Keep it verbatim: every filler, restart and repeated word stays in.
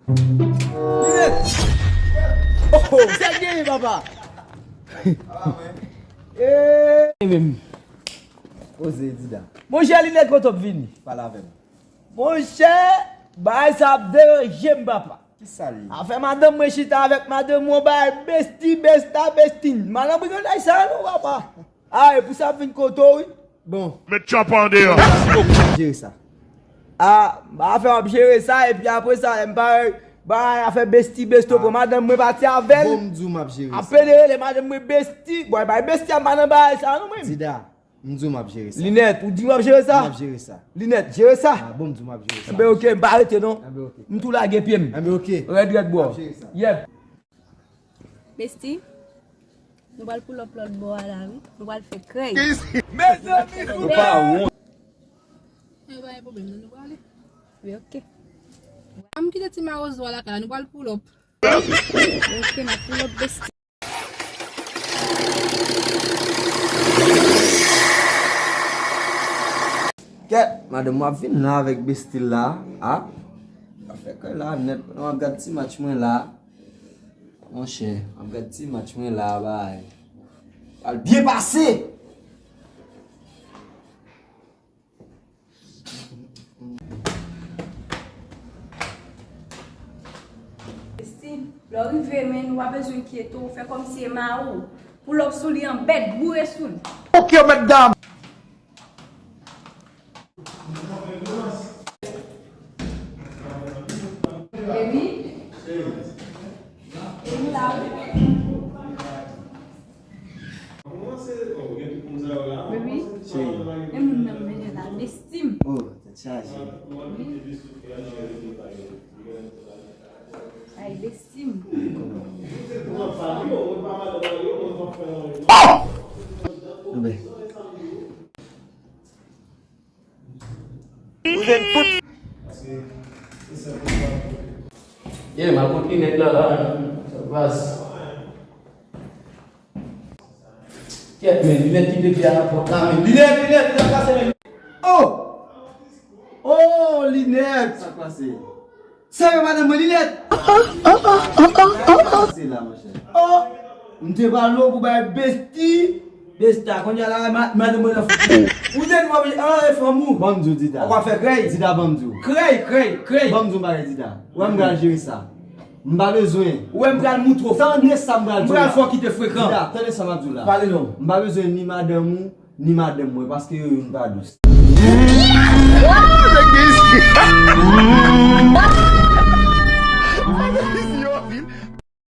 Linèt! Oh, oh, sa k genyen, papa? Eh, menm. Koze, Dida. Monchè, Linèt, kote w ap vini? Pale avè m. Monchè, bagay sa ap deranje m, papa. Kisa l ye? Afè madanm mwen chita avèk madanm mwen, bagay besti, besta, bestin. Madanm mwen gen sa, non, papa. A, e pou sa ap vin kote w, wi. Bon. Met tchòp an deyò. Jere sa. A, m pa fè w ap jere sa, epi apre sa, lè m pa, ba, afè besti, besto, pran madanm mwen pati avè l. Bon, m di w m ap jere sa. Apele rele madanm mwen besti. Bon, bay besti a m pa nan bagay sa, non, mwen. Dida, m di w m ap jere sa. Linèt, ou di w ap jere sa? M ap jere sa. Linèt, jere sa. A, bon, m di w m ap jere sa. Enben, oke, m pa rete, non. Enben, oke. M tou lage pye m. Enben, oke. Rèd, rèd, bro. M ap jere sa. Yep. Besti, nou pral pull up lòt bò a la, wi. Nou pral fè krèy. Mezanmi, ou pa wont. E pa gen pwoblèm, non, nou prale. Wi, oke. An m kite ti mawozo a lakay la, nou pral pull up. Oke, n ap pull up, besti. Kèt, madanm, w ap vin la avèk besti l la, a? W ap fè krèy la nèt, pandan w ap gad ti match mwen la. Monchè, m ap gad ti match mwen la, bay. Pral byen pase! Christine, lè w rive, men, ou pa bezwen enkyete w, fè kòmsi e mari w. Pull up sou li an bèt, boure sou li. Ok, mèt dam. Baby. Baby la. Baby. Cheri. E moun nan m mennen la, bestim. Oh, tèt chaje. Wi. Ay, bestim. Oh! Anben. Ou jwenn tout. Yeah, m al kot Linèt la, la. Sa k pase? Kèt, men, Linèt ki te fè a nan pòt la, men. Linèt, Linèt, Linèt, pase, men. Oh! Oh, Linèt! Sa k pase? Sa yo madanm mwen Linèt. Sa k pase la, monchè? Oh! M te pale w pou bay besti. Besta, kounye a la, ma-, madanm mwen nan fout. Ou te di w ap, ah, e fanm ou. Ban m di w, Dida. Ou ap fè krèy? Dida, ban m di w. Krèy, krèy, krèy. Ban m di w bagay, Dida. Ou wè m pral jere sa. M pa bezwen. Ou wè m pral moutre w. Tande sa m pral di w la. M pral fè w kite frekan. Dida, tande sa m ap di w la. Pale non. M pa bezwen ni madanm ou, ni madanm mwen, paske yo youn pa dous.